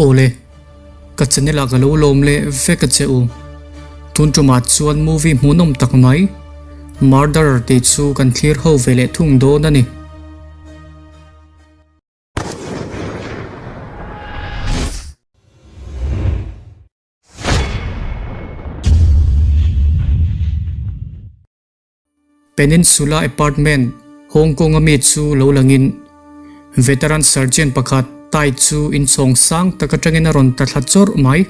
Awle, ka channel ah ka lo lawm leh vek a che u. Tun tumah chuan movie hmuhnawm tak mai, Murderer tih chu kan thlir ho ve leh thung dawn a ni. Peninsula Apartment, Hong Kong a mi chu lo langin veteran sergeant pakhat Tai chu inchhawng sang tak atangin a rawn ta thla chawrh mai.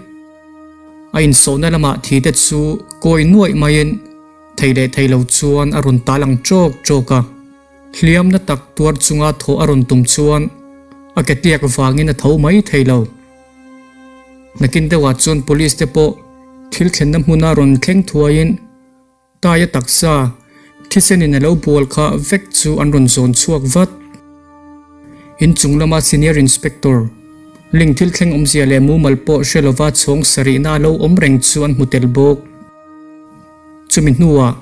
A insawhna lamah thi te chu kawi nuaih maiin thei leh thei lo chuan a rawn tal ang ṭawk ṭawk a. Hliamna tak tuar chunga thawh a rawn tum chuan a ke tliak vangin a tho mai thei lo. Nakin deuhah chuan police te pawh thil thlenna hmuna rawn thleng thuaiin Taia taksa thisenin a lo bual kha vek chu an rawn zawn chhuak vat. Inchung lama Senior Inspector Ling thil thleng awmzia leh mumal pawh hre lova chhawng sarihna a lo awm reng chu an hmu tel bawk. Chumi hnuah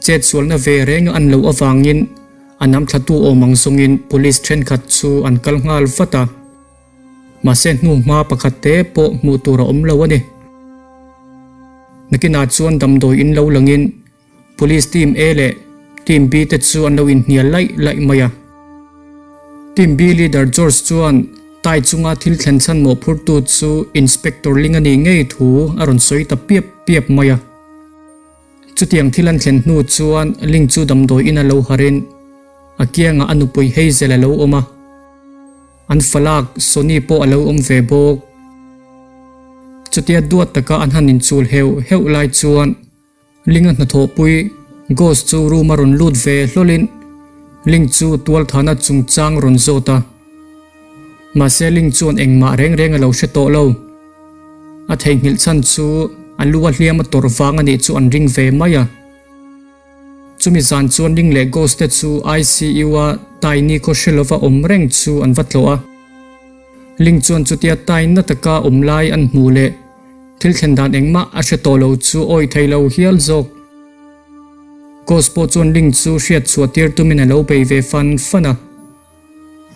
chetsualna ve renga an loh avangin a namthlatu awm ang zawngin Police thenkhat chu an kal nghal vat a. Mahse hnu hma pakhat te pawh hmuh tur a awm lo a ni. Nakinah chuan damdawi in lo langin Police Team A leh Team B te chu an lo inhnial laih laih mai a. Team B leader George chuan Tai chunga thil thlen chhan mawhphurtu chu Inspector Ling a nih ngei thu a rawn sawi ta piap piap mai a. Chutiang thil an thlen hnu chuan Ling chu damdawi in a lo harin a kiangah a nupui Hazel a lo awm a. An falak Sonny pawh a lo awm ve bawk. Chutia duat taka an han inchul heuh heuh lai chuan Ling-a hnathawhpui Ghost chu room a rawn lut ve hlawlin Ling chu tualthana chungchang rawn zawt a. Mahse Ling chuan engmah reng reng a lo hre tawh lo. A theihnghilh chhan chu a lu a hliam a tawrh vang a nih chu an ring ve mai a. Chumi zan chuan Ling leh Ghost te chu ICU a Tiny khaw hre lova awm reng chu an va tlawh a. Ling chuan chutia Tiny na taka awm lai an hmuh leh thil thlen dan engmah a hre tawh lo chu awi thei lo hial zawk. Ghost pawh chuan Ling chu hriat chhuah tir tumin a lo bei ve fan fan a.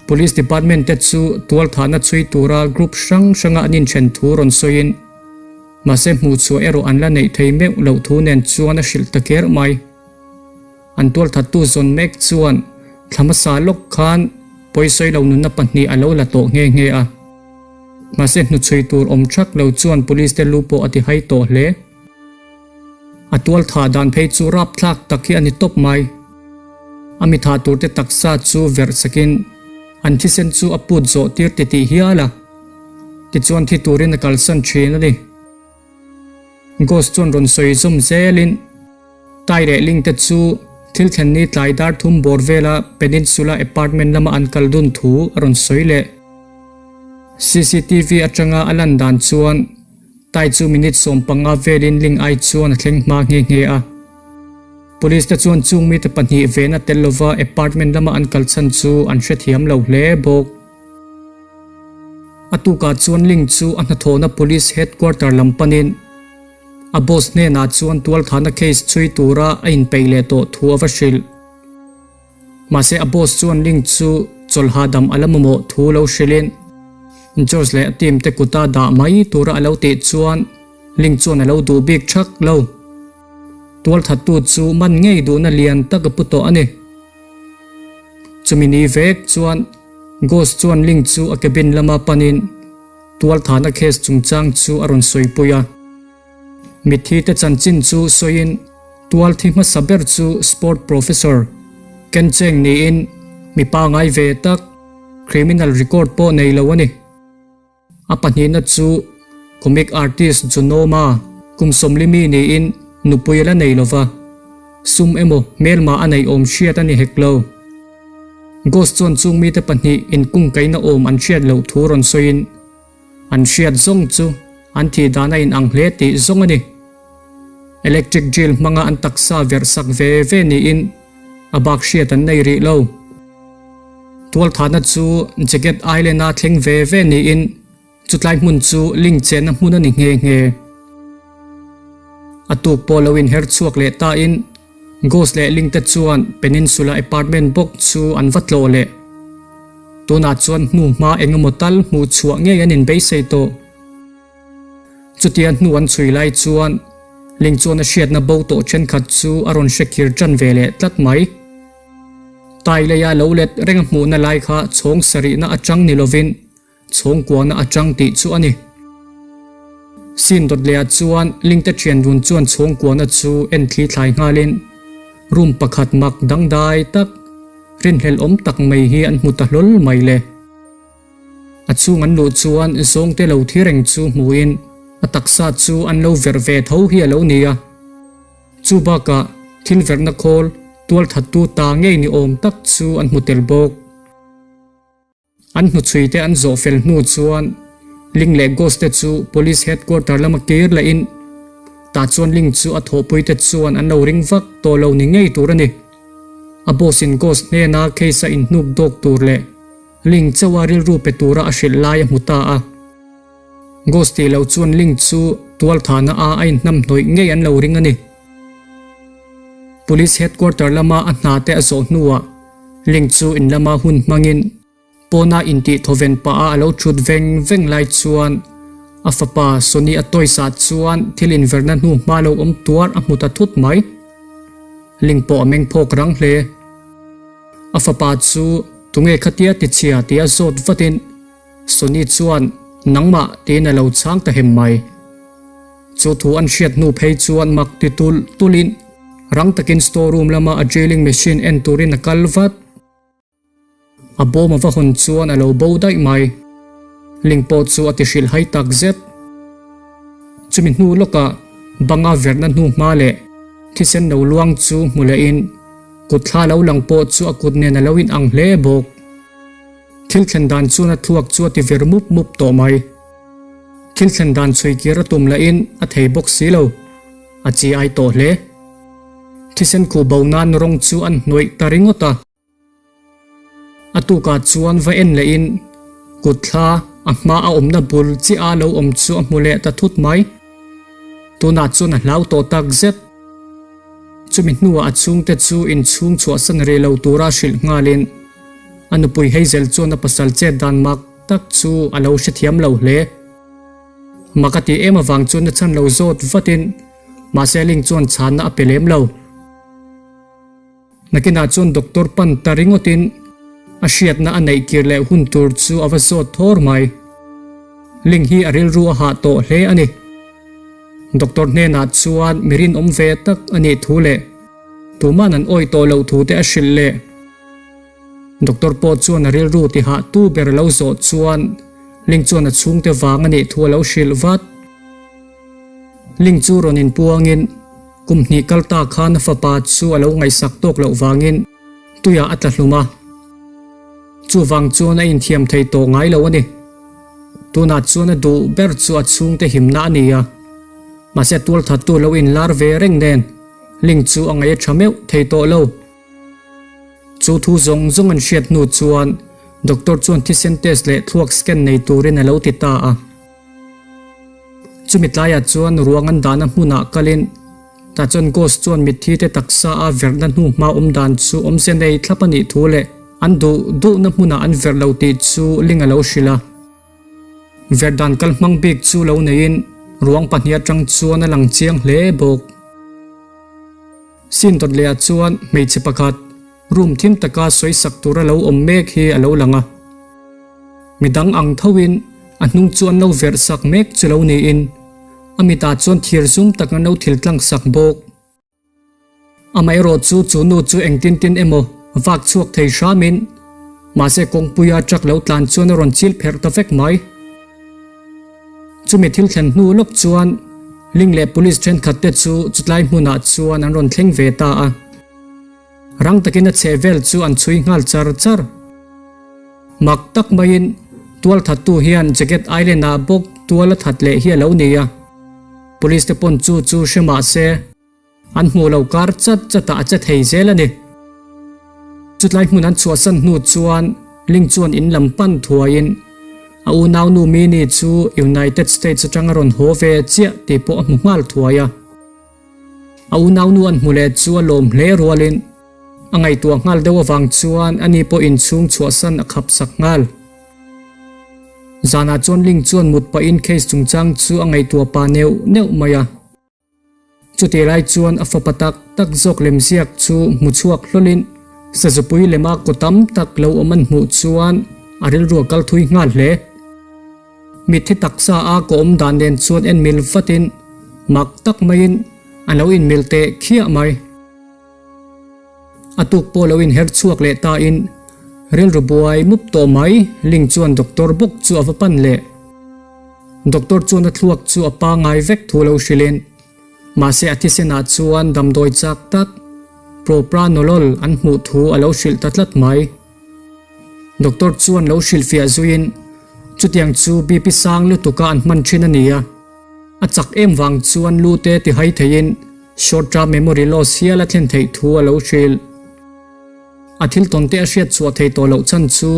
Police department te chu tualthahna chhui tura group hrang hranga an inthen thu rawn sawiin mahse hmuhchhuah erawh an la neih thei meuh loh thu nen chuan a hrilh ta ker mai. An tualthattu zawn mek chuan thla hmasa lawk khan pawisawi lo nunna pahnih a lo la tawh nghe nghe a. Mahse hnuchhui tur awm thak lo chuan police te lu pawh a ti hai tawh hle. A tualthah dan phei chu rapthlak tak hi a ni tawp mai. A mi thah turte taksa chu verh sakin an thisen chu a put zawh tir ti tih hial a, tichuan thi turin a kalsan thin a ni. Ghost chuan rawn sawi zawm zelin Tai leh Ling te chu thil thlen ni tlai dar thum bawr vela Peninsula apartment lama an kal dun thu a rawn sawi leh. CCTV atanga a lan dan chuan Tai chu minute 15 velin Ling ai chuan a thleng hma nghe nghe a. Police te chuan chung mite pahnih vena tel lova apartment lama an kal chhan chu an hrethiam lo hle bawk. A tukah chuan Ling chu a hnathawhna police headquarter lam panin a boss hnenah chuan tualthahna case chhui tura a inpeih leh tawh thu a va hrilh. Mahse a boss chuan Ling chu chawlh hahdam a la mamawh thu lo hrilhin George leh a team te kuta dah mai tura a lo tih chuan Ling chuan a lo duh bik thak lo. Tualthattu chu man ngei duhna lian tak a pu tawh a ni. Chumi ni vek chuan Ghost chuan Ling chu a cabin lama panin tualthahna case chungchang chu a rawn sawipui a. Mitthi te chanchin chu sawiin tualthi hmasa ber chu sport professor Ken Cheng niin mi pangai ve tak criminal record pawh nei lo a ni. A pahnihna chu comic artist Junoma kum sawmlimi niin nupui a la nei lova, sum emaw hmelma a neih awm hriat a ni hek lo. Ghost chuan chung mite pahnih inkungkaihna awm an hriat loh thu rawn sawiin an hriat zawng chu an thih dan a inang hle tih zawng a ni. Electric drill hmanga an taksa verh sak ve ve niin a bak hriat an nei rih lo. Tualthahna chu Jagged Island-a thleng ve ve niin chutlai hmun chu ling chenna hmun a ni nghe nghe. A tuk pawh lo inher chhuak leh tain Ghost leh Ling te chuan Peninsula apartment bawk chu an va tlawh leh. Tunah chuan hnu hma engemaw tal hmuh chhuah ngei an inbeisei tawh. Chutia hnu an chhui lai chuan Ling chuan a hriatna bo tawh thenkhat chu a rawn hre kir tan ve leh tlat mai. Tai leia lo let reng a hmuhna lai kha chhawng sarihna atang ni lovin chhawngkuana atang tih chu a ni. Sin dawt lehah chuan Lingte thian dun chuan chhawngkuana chu en thli thlai nghalin room pakhat mak dangdai tak, rinhlelh awm tak mai hi an hmu ta hlawl mai le. A chhung an luh chuan zawngte lo thi reng chu hmuhin a taksa chu an lo verh ve tho hi a lo ni a. Chu bakah thil verhna khawl tualthattu ta ngei ni awm tak chu an hmu tel bawk. An hnuchhui te an zawh fel hnu chuan Ling leh Ghost te chu Police Headquarter lama kir lehin tah chuan Ling chu a thawhpui te chuan an lo ring vak tawh lo ni ngei tur a ni. A boss in Ghost hnena case a inhnuk dawk tur leh Ling chauha rilru pe tura a hrilh lai a hmu ta a. Ghost tih loh chuan Ling chu tualthahna a a inhnam hnawih ngei an lo ring a ni. Police headquarter lama a hna te a zawh hnuah Ling chu in lama hun hmangin pawna intih thawven pah a a lo thut veng veng lai chuan a fapa Sonny a toys ah chuan thil inverna hnu hma lo awm tuar a hmu ta thut mai. Ling pawh a meng phawk rang hle. A fapa chu tunge khatia tichhia tia zawt vatin Sonny chuan nangmah tiin a lo chhang ta hem mai. Chu thu an hriat hnu phei chuan mak ti tulh tulhin rang takin store room lama a drilling machine en turin a kal vat. A bawm a va hawn chuan a lo bo daih mai. Ling pawh chu a ti hrilh hai tak zet. Chumi hnu lawkah banga verhna hnu hma leh thisen lo luang chu hmu lehin kut thla lo lang pawh chu a kut nen a lo inang hle bawk. Thil thlen dan chuan a thluak chu a ti vir mup mup tawh mai. Thil thlen dan chhui kir a tum lahin a thei bawk si lo, a chi ai tawh hle. Thisen khuh bo nan rawng chu an hnawih ta ringawt a. A tukah chuan va en lehin kut thla a hma a awmna bul chiah a lo awm chu a hmu leh ta thut mai. Tunah chuan a hlau tawh tak zet. Chumi hnuah a chhungte chu inchhung chhuahsan rih lo tura hrilh nghalin a nupui Hazel chuan a pasal chet dan mak tak chu a lo hrethiam lo hle. Mak a tih em avang chuan a chhan lo zawt vatin mahse Ling chuan chhanna a pe lem lo. Nakinah chuan doctor pan ta ringawtin a hriatna a neih kir leh hun tur chu a va zawt thawr mai. Ling hi a rilru a hah tawh hle a ni. Doctor hnenah chuan mi rinawm ve tak a nih thu leh tuman an awih tawh loh thu te a hrilh leh. Doctor pawh chuan a rilru ti hah tu ber lo zawh chuan Ling chuan a chhungte vang a nih thu a lo hrilh vat. Ling chu rawn inpuangin kum hnih kal ta khan a fapa chu a lo ngaihsak tawk loh vangin tuiah a tla hlum a. Chuvang chuan a inthiam thei tawh ngai lo a ni. Tunah chuan a duh ber chu a chhungte himna a ni a. Mahse tualthattu lo inlar ve reng nen Ling chu a ngaih a tha meuh thei tawh lo. Chu thu zawng zawng an hriat hnu chuan doctor chuan thisen test leh thluak scan nei turin a lo ti ta a. Chumi tlaiah chuan ruang an dahna hmunah kalin tah chuan Ghost chuan mitthi te taksa a verhna hnu hma awm dan chu awmze nei thlap a nih thu leh an duh duhna hmunah an verh lo tih chu Ling a lo hrilh a. Verh dan kal hmang bik chu lo neiin ruang pahnih atang chuan a lang chiang hle bawk. Sin dawt lehah chuan hmeichhe pakhat room thim taka sawi sak tura lo awm mek hi a lo lang a. Midang ang thoin a hnung chu an lo verh sak mek chu lo niin a mitah chuan thir zum tak an lo thil tlang sak bawk. Amaherawh chu chu nu chu engtin tin emaw vak chhuak thei hramin mahse kawngpuia truck lo tlan chuan a rawn chil pherh ta vek mai. Chumi thil thlen hnu lawk chuan Ling leh police thenkhat te chu chutlai hmunah chuan an rawn thleng ve ta a. Rang takin a chheh vel chu an chhui nghal char char. Mak tak maiin tualthattu hian Jacket Island ah bawk tual a that leh hi a lo ni a. Police te pawn chu chu hre mah se an hmuh lo kar chat chat ah a che thei zel a ni. Chutlai hmun an chhuahsan hnu chuan Ling chuan in lam pan thuaiin a unaunu Minnie chu United States atang a rawn haw ve chiah tih pawh a hmu nghal thuai a. A unaunu an hmu leh chu a lawm hle rualin a ngaihtuah nghal deuh avang chuan ani pawh inchhung chhuahsan a khap sak nghal. Zanah chuan Ling chuan mut pahin case chungchang chu a ngaihtuah pah neuh neuh mai a. Chutih lai chuan a fapa tak tak zawk lemziak chu hmu chhuak hlawlin sazupui lema kaw tam tak lo awm an hmuh chuan a rilru a kal thui nghal hle. Mitthi taksa a kaw awm dan nen chuan en mil vatin mak tak maiin a lo inmil teh khiah mai. A tuk pawh lo inher chhuak leh tain rilru buai mup tawh mai Ling chuan doctor bawk chu a va pan leh. Doctor chuan a thluak chu a pangai vek thu lo hrilhin mahse a thisenah chuan damdawi chak tak propranolol an hmuh thu a lo hrilh ta tlat mai. Doctor chuan lo hrilhfiah zuiin chutiang chu BP sang lutuka an hman thin a ni a, a chak em vang chuan lu te ti hai theiin short term memory loss hial a thlen theih thu a lo hrilh. A thil tawn te a hriat chhuah thei tawh loh chhan chu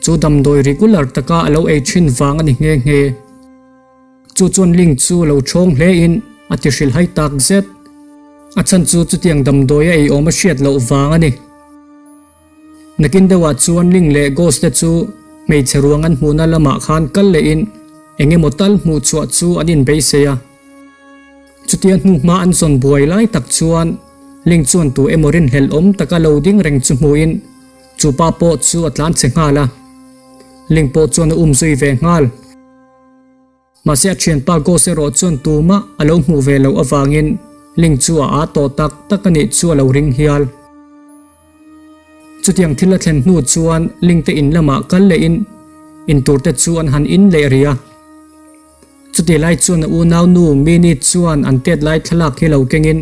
chu damdawi regular taka a lo ei thin vang a ni nghe nghe. Chu chuan Ling chu lo thawng hle in a ti hrilh hai tak zet. A chhan chu chutiang damdawi a ei awm a hriat loh vang a ni. Nakin deuhah chuan Ling leh Ghost te chu hmeichhe ruang an hmuhna lamah khan kal leh in eng emaw tal hmuh chhuah chu an inbeisei a. Chutia hnuhma an zawn buai lai tak chuan Ling chuan tu emaw rinhlelh awm taka lo ding reng chu hmuhin chu pa pawh chu a tlan chhe nghal a. Ling pawh chuan a um zui ve nghal. Mahse a thianpa Ghost erawh chuan tumah a lo hmuh ve loh avangin Ling chu a aa tawh tak tak a nih chu a lo ring hial. Chutiang thil a thlen hnu chuan Ling te in lamah kal lehin in tur te chu an han in leh rih a. Chutih lai chuan a unau nu Mini chuan an tet lai thlalak hi lo kengin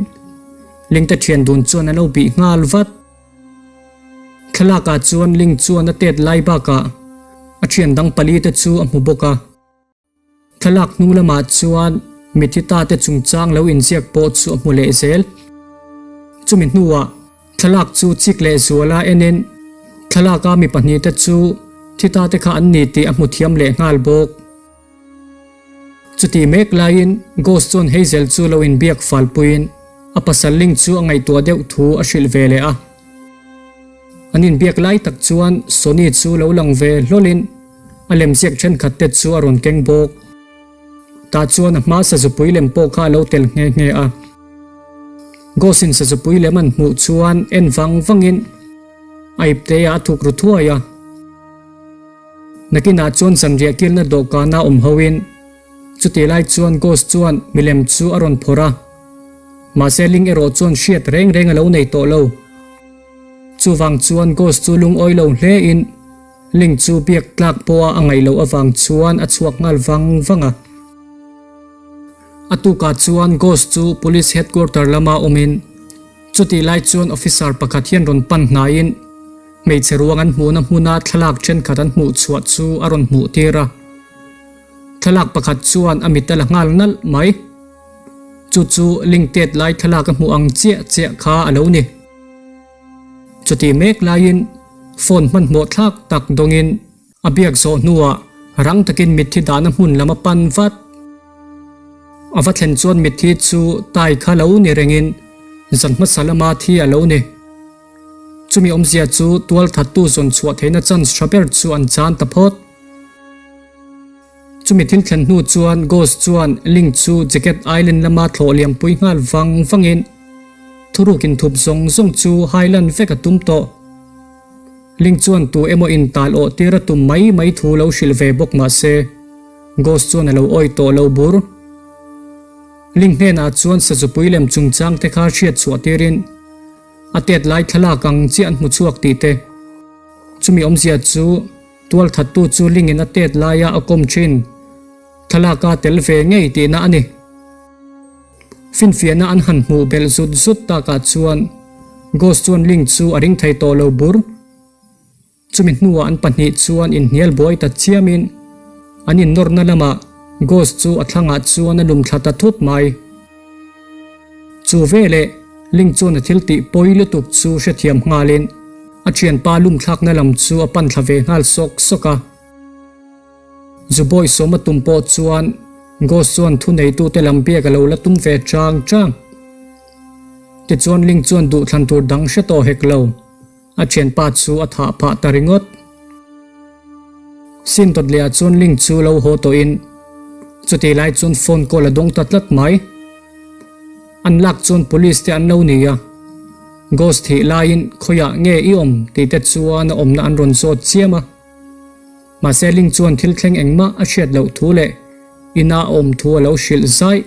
Ling te thian dun chuan an lo bih nghal vat. Thlalakah chuan Ling chuan a tet lai bakah a thian dang pali te chu a hmu bawk a. Thlalak hnu lamah chuan mithi ta te chungchang lo inziak pawh chu a hmu leh zel. Chumi hnuah thlalak chu chik leh zuala enin thlalaka mi pahnihte chu thi ta te kha an ni tih a hmu thiam leh nghal bawk. Chutih mek laiin Ghost chuan Hazel chu lo inbiak falpuiin a pasal Ling chu a ngaihtuah deuh thu a hrilh ve leh a. An inbiak lai tak chuan Sonny chu lo lang ve hlawlin a lemziak thenkhat te chu a rawn keng bawk. Tah chuan a hma sazupui lem pawh kha a lo tel nghe nghe a. Ghost in sazupui lem an hmuh chuan en vang vangin a ipte ah a thuk ru thuai a. Nakinah chuan zanriah kilna dawhkana awm hoin chutih lai chuan Ghost chuan milem chu a rawn phawrh a, mahse Ling erawh chuan hriat reng reng a lo nei tawh lo. Chuvang chuan Ghost chu lungawi lo hlein Ling chu biak tlak pawha a ngaih loh avang chuan a chhuak nghal vang vang a. A tukah chuan Ghost chu Police Headquarter lama awmin chutih lai chuan officer pakhat hian rawn pan hnaiin Hmeichhe ruang an hmuhna hmuna thlalak thenkhat an hmuh chhuah chu a rawn hmuh tir a. Thlalak pakhat chuan a mit a la nghal nalh mai. Chu chu link tet lai thlalak a hmuh ang chiah chiah kha a lo ni. Chutih mek laiin phone hmanhmawh thlak tak dawngin a biak zawh hnuah rang takin mitthi dahna hmun lam a pan vat. A va thlen chuan mitthi chu tai kha lo ni rengin zan hmasa lama thi a lo ni. Chumi awmzia chu tual thattu zawn chhuah theihna chance tha ber chu an chan ta phawt. Chumi thil thlen hnu chuan Ghost chuan Link chu Jacket Island lama thlawh liam pui nghal vang vangin thuruk inthup zawng zawng chu hai lan vek a tum tawh. Link chuan tu emaw in tal awh tir a tum mai mai thu lo hrilh ve bawk mah se Ghost chuan a lo awi tawh lo bur. Link hnenah chuan sazupui lem chungchang te kha hriat chhuah tirin A tet lai thlalak ang chiah an hmu chhuak tih te. Chumi awmzia chu tual thattu chu lingin a tet laia a kawm thin thlalak a tel ve ngei tihna a ni. Finfiahna an han hmuh belh zut zut takah chuan Ghost chuan ling chu a ring thei tawh lo bur. Chumi hnuah an pahnih chuan inhnial buai ta chiamin an innawrna lamah Ghost chu a thlangah chuan a lum thla ta thut mai. Chu veleh Ling chuan a thil tih pawi lutuk chu hrethiam nghalin a thianpa lum thlakna lam chu a pan thla ve nghal sawk sawk a. Zubawi sawma tum pawh chuan Ghost chuan thuneitute lam biak a lo la tum ve chang chang. Tichuan Ling chuan duhthlan tur dang hre tawh hek lo. A thianpa chu a thah phah ta ringawt. Scene dawt leh ah chuan Link chu lo haw tawhin chutih lai chuan phone call a dawng ta tlat mai. An lak chuan police te an lo ni a, Ghost thih laiin khawiah nge i awm tih te chuan a awmna an rawn zawt chiam a. Mahse Link chuan thil thleng engmah a hriat loh thu leh ina a awm thu a lo hrilh zaih.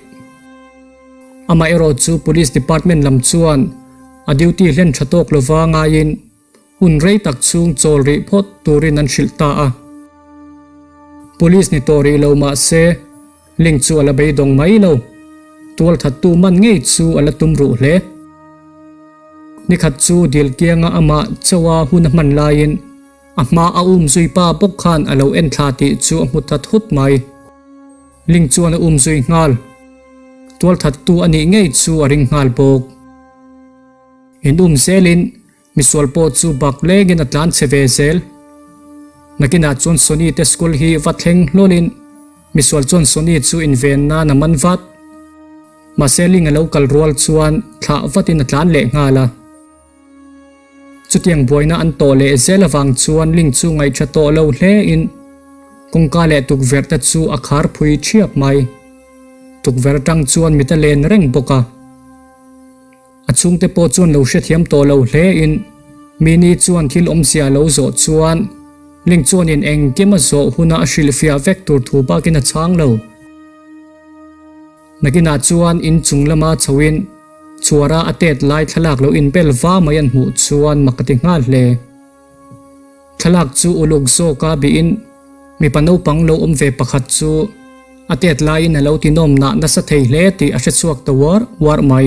Amaherawh chu Police Department lam chuan a duty hlen tha tawk lova ngaiin hun rei tak chhung chawl rih phawt turin an hrilh ta a. Police ni tawh rih lo mahse Link chu a la beidawng mai lo. Tualthattu man ngei chu a la tum ruh hle. Nikhat chu dil kianga amah chauha hun a hman laiin a hma a um zui pa bawk khan a lo en thla tih chu a hmu ta thut mai. Link chuan a um zui nghal. Tualthattu a nih ngei chu a ring nghal bawk. In um zelin misual pawh chu bak lengin a tlan chhe ve zel. Nakinah chuan Sonny te school hi va thleng hlawlin misual chuan Sonny chu inven nan a man vat. Mahse Ling a lo kal rual chuan thlah vatin a tlan leh nghal a. Chutiang buaina an tawh leh zel avang chuan Ling chu ngaihṭha tawh lo hle in kawngka leh tukverh te chu a khar phui ṭhiap mai. Tukverh atang chuan mit a len reng bawk a. A chhungte pawh chuan lo hrethiam tawh lo hle in Mini chuan thil awmzia a lo zawh chuan Ling chuan in engkim a zawh huna a hrilhfiah vek tur thu bakin a chhang lo. Nakinah chuan in chung lama chhoin chhuara a tet lai thlalak lo inbel va mai an hmuh chuan mak a ti nghal hle. Thlalak chu uluk zawka bihin mipa naupang lo awm ve pakhat chu a tet laiin a lo tinawm nah nasa thei hle tih a hrechhuak ta uar uar mai.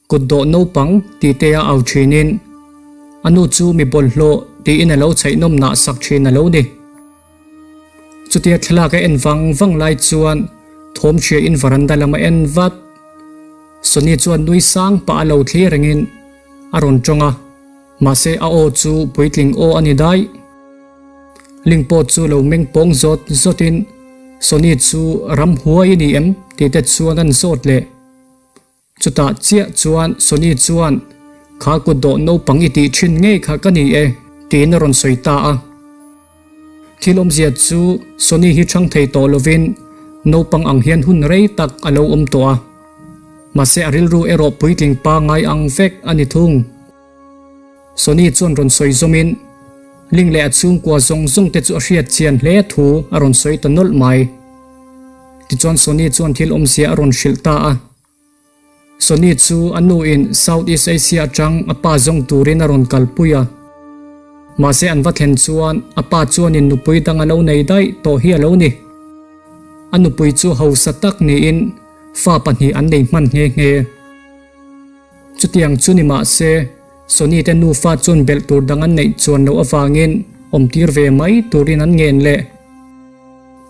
Kut dawh naupang tih te a au thinin a nu chu mi bawlhhlawh tiin a lo chhaihnawm nah sak thin a lo ni. Chutia thlalak a en vang vang lai chuan thawm hria in varanda lam a en vat. Sonny chuan nui sang pah a lo thlir rengin a rawn tawng a, mahse a aw chu puitling aw a ni daih. Ling pawh chu lo meng pawng zawt zawtin Sonny chu ramhuai i ni em tih te chuan an zawt leh. Chutah chiah chuan Sonny chuan, Kha kut dawh naupang i tih thin ngei kha ka ni e, tiin a rawn sawi ta a. Thil awmzia chu Sonny hi chhang thei tawh lovin naupang ang hian hun rei tak a lo awm tawh a. Mahse a rilru erawh puitling pangngai ang vek a ni thung. Sonny chuan rawn sawi zawmin Ling leh a chhungkua zawng zawng te chu a hriat chian hle thu a rawn sawi ta nawlh mai. Tichuan Sonny chuan thil awmzia a rawn hrilh ta a. Sonny chu a nu in South East Asia atang a pa zawng turin a rawn kalpui a. Mahse an va thlen chuan a pa chuanin nupui dang a lo nei daih tawh hi a lo ni. A nupui chu hausa tak niin fa pahnih an nei hman nghe nghe. Chutiang chu ni mahse Sonny te nufa chuan belh tur dang an neih chuan loh avangin awmtir ve mai turin an ngen leh.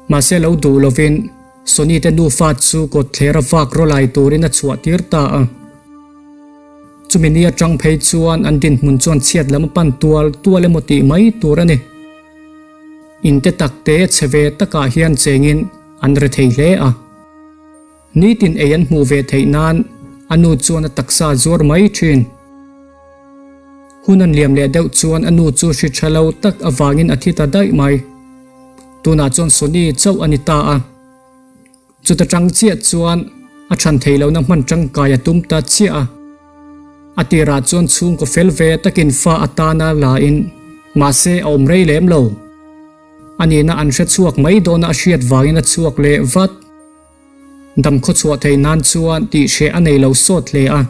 Mahse lo duh lovin Sonny te nufa chu kawtthler a vak rawlai turin a chhuah tir ta a. Chumi ni atang phei chuan an dinhmun chuan chhiat lam a pan tual tual emaw tih mai tur a ni. In te tak te chhe ve takah hian chengin an re thei hle a. Nitin ei an hmuh ve theih nan a nu chuan a taksa a zuar mai thin. Hun an liam leh deuh chuan a nu chu hri tha lo tak avangin a thi ta daih mai. Tunah chuan Sonny chauh a ni ta a. Chuta tang chiah chuan a chhan theih lohna hman tangkai a tum ta chiah a. A tirah chuan chhungkaw fel ve takin fa atana la in mahse a awm rei lem lo. A nihna an hre chhuak mai dawna a hriat vangin a chhuak leh vat. Dam khawchhuah theih nan chuan tih hreh a nei lo sawt hle a.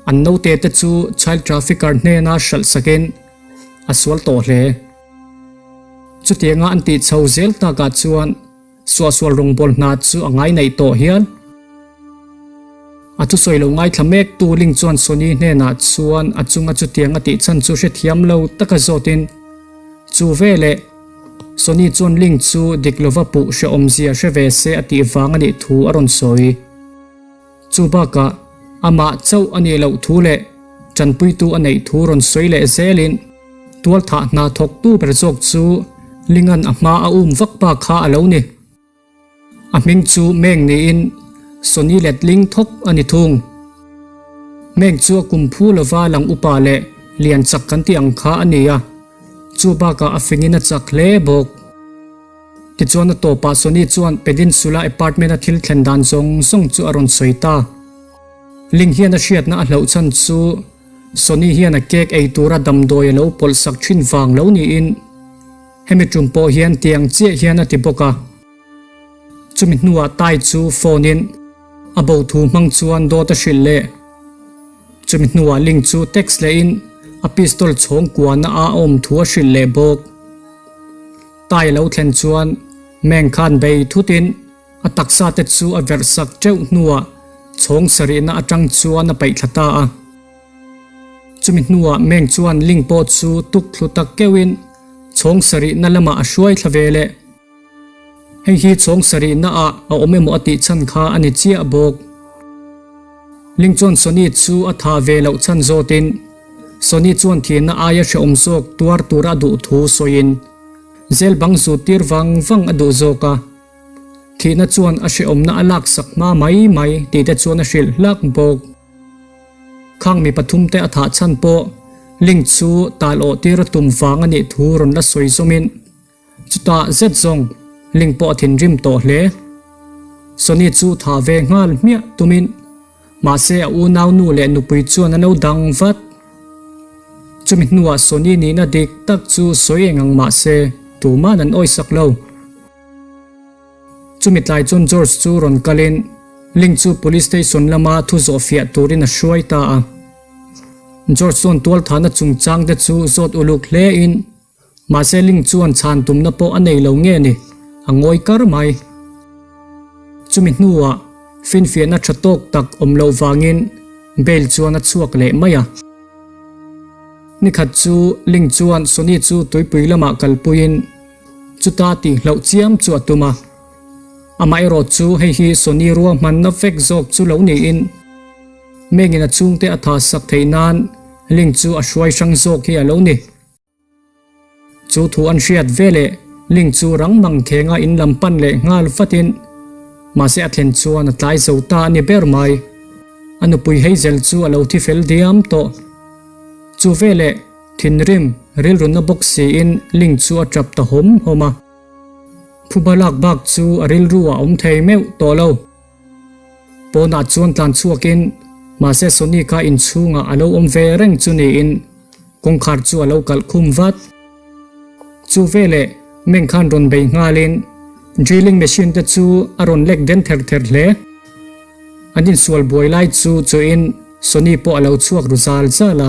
An naute te chu child trafficker hnena hralh sakin a sual tawh hle. Chutianga an tih chho zel takah chuan suahsual rawngbâwl hna chu a ngai naih tawh hial. A thusawi lo ngaithla mek tu Ling chuan Sonny hnenah chuan a chunga chutianga tih chhan chu hrethiam lo taka zawtin chu veleh Sonny chuan Ling chu dik lova puh hrehawmzia hre ve se a tih vang a nih thu a rawn sawi. Chu bakah amah chauh a nih loh thu leh tanpuitu a neih thu rawn sawi leh zelin tualthah hna thawktu ber zawk chu Lingan a hma a um vak pa kha a lo ni. A hming chu Meng niin Sonny letling thawk a ni thung. Meng chu a kum phu lova lang upa leh lian chak kan tih ang kha a ni a. Chu bakah a fingin a chak hle bawk. Tichuan a tawpah Sonny chuan Peninsula apartment a thil thlen dan zawng zawng chu a rawn sawi ta. Ling hian a hriatna a hlauh chhan chu Sonny hian a cake ei tura damdawi a lo pawlh sak thin vang lo niin hemi tum pawh hian tiang chiah hian a ti bawk a. Chumi hnuah Tai chu phone in a bo thu hmang chuan dawt a hrilh leh. Chumi hnuah Ling chu text leh in a pistol chhawng kuahna a awm thu a hrilh leh bawk. Tai a lo thlen chuan Meng khan bei thut in a taksa te chu a verh sak teuh hnuah chhawng sarihna atang chuan a paih thla ta a. Chumi hnuah Meng chuan Ling pawh chu tuk thlu tak keuh in chhawng sarihna lamah a hruai thla ve leh. Hei hi chhawng sarihna ah a awm emaw a tih chhan kha a ni chiah bawk. Ling chuan Sonny chu a thah ve loh chhan zawtin Sonny chuan thihna aia hrehawm zawk tuar tur a duh thu sawiin zel bang zut tir vang vang a duh zawk a. Thihna chuan a hrehawmna a laksak hma mai mai tih te chuan a hrilh hlak bawk. Khang mi pathumte a thah chhan pawh Ling chu tal awh tir a tum vang a nih thu rawn la sawi zawmin Chutah zet zawng Ling pawh a thinrim tawh hle. Sonny chu thah ve nghal hmiah tumin mahse a unau nu leh nupui chuan a lo dang vat. Chumi hnuah Sonny nihna dik tak chu sawi eng ang mahse tuman an awisak lo. Chumi tlai chuan George chu rawn kalin Ling chu police station lama thu zawh fiah turin a hruai ta a. George chuan tualthahna chungchang te chu zawt uluk hlein Mahse Ling chuan chhan tumna pawh a nei lo nge ni, a ngawi kar mai. Chumi hnuah finfiahna tha tawk tak awm loh vangin bail chuan a chhuak leh mai a. Nikhat chu Ling chuan Sonny chu tuipui lamah kalpuiin chuta tihhlauh chiam chu a tum a. Amaherawh chu hei hi Sonny ruahmanna vek zawk chu lo niin Mengin a chhungte a thahsak theih nan Ling chu a hruai hrang zawk hi a lo ni. Chu thu an hriat veleh Ling chu rang mang khenga in lam pan leh nghal vatin mahse a thlen chuan a tlai zo ta a ni ber mai. A nupui Hazel chu a lo thi fel diam tawh. Chu veleh thinrim rilruna bawk siin Ling chu a tap ta hawm hawm a. Phuba lak bak chu a rilru a awm thei meuh tawh lo. Pawnah chuan tlan chhuakin mahse Sonny kha inchhungah a lo awm ve reng chu niin kawngkhar chu a lo kalh khum vat. Chu veleh Meng khan rawn bei nghalin drilling machine te chu a rawn lek den ther ther hle. An insual buai lai chu chuin Sonny pawh a lo chhuak ru zal zal a.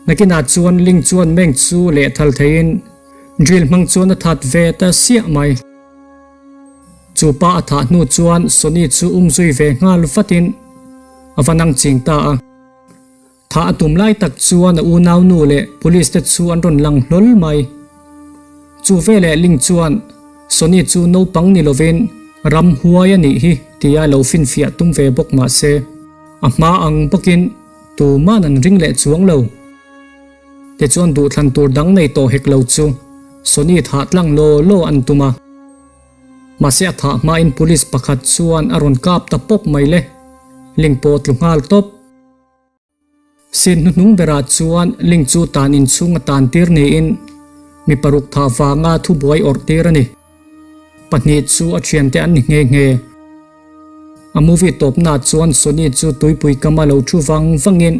Nakinah chuan Ling chuan Meng chu lehthal theiin drill hmang chuan a that ve ta siah mai. Chu pa a thah hnu chuan Sonny chu um zui ve nghal vatin a va nang ching ta a. Thah a tum lai tak chuan a unau nu leh police te chu an rawn lang hlawl mai. Chu veleh Ling chuan Sonny chu naupang ni lovin ram huai a nih hi tia lo finfiah tum ve bawk mah se a hma ang bawkin tuman an ring leh chuang lo. Tichuan duhthlan tur dang nei tawh hek lo chu Sonny thah tlang law law an tum a. Mahse a thah hmain police pakhat chuan a rawn kap ta pawp mai le. Ling pawh tlu nghal tawp. Sin hnuhnung berah chuan Ling chu tan inchhung a tan tir niin mi paruk thah vanga thubuai awrh tir a ni. Pahnih chu a thiante an ni nghe nghe. A movie tawpnaah chuan Sonny chu tuipui kama lo thu vang vangin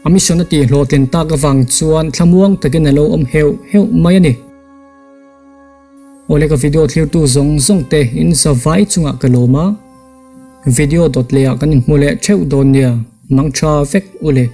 A mission a tih hlawhtlin tak avang chuan thlamuang takin a lo awm heuh heuh mai a ni. Awle ka video thlirtu zawng zawng te in za vai chungah ka lawm a, video dawt leh ah kan inhmu leh theuh dawn nia, mang tha vek u le.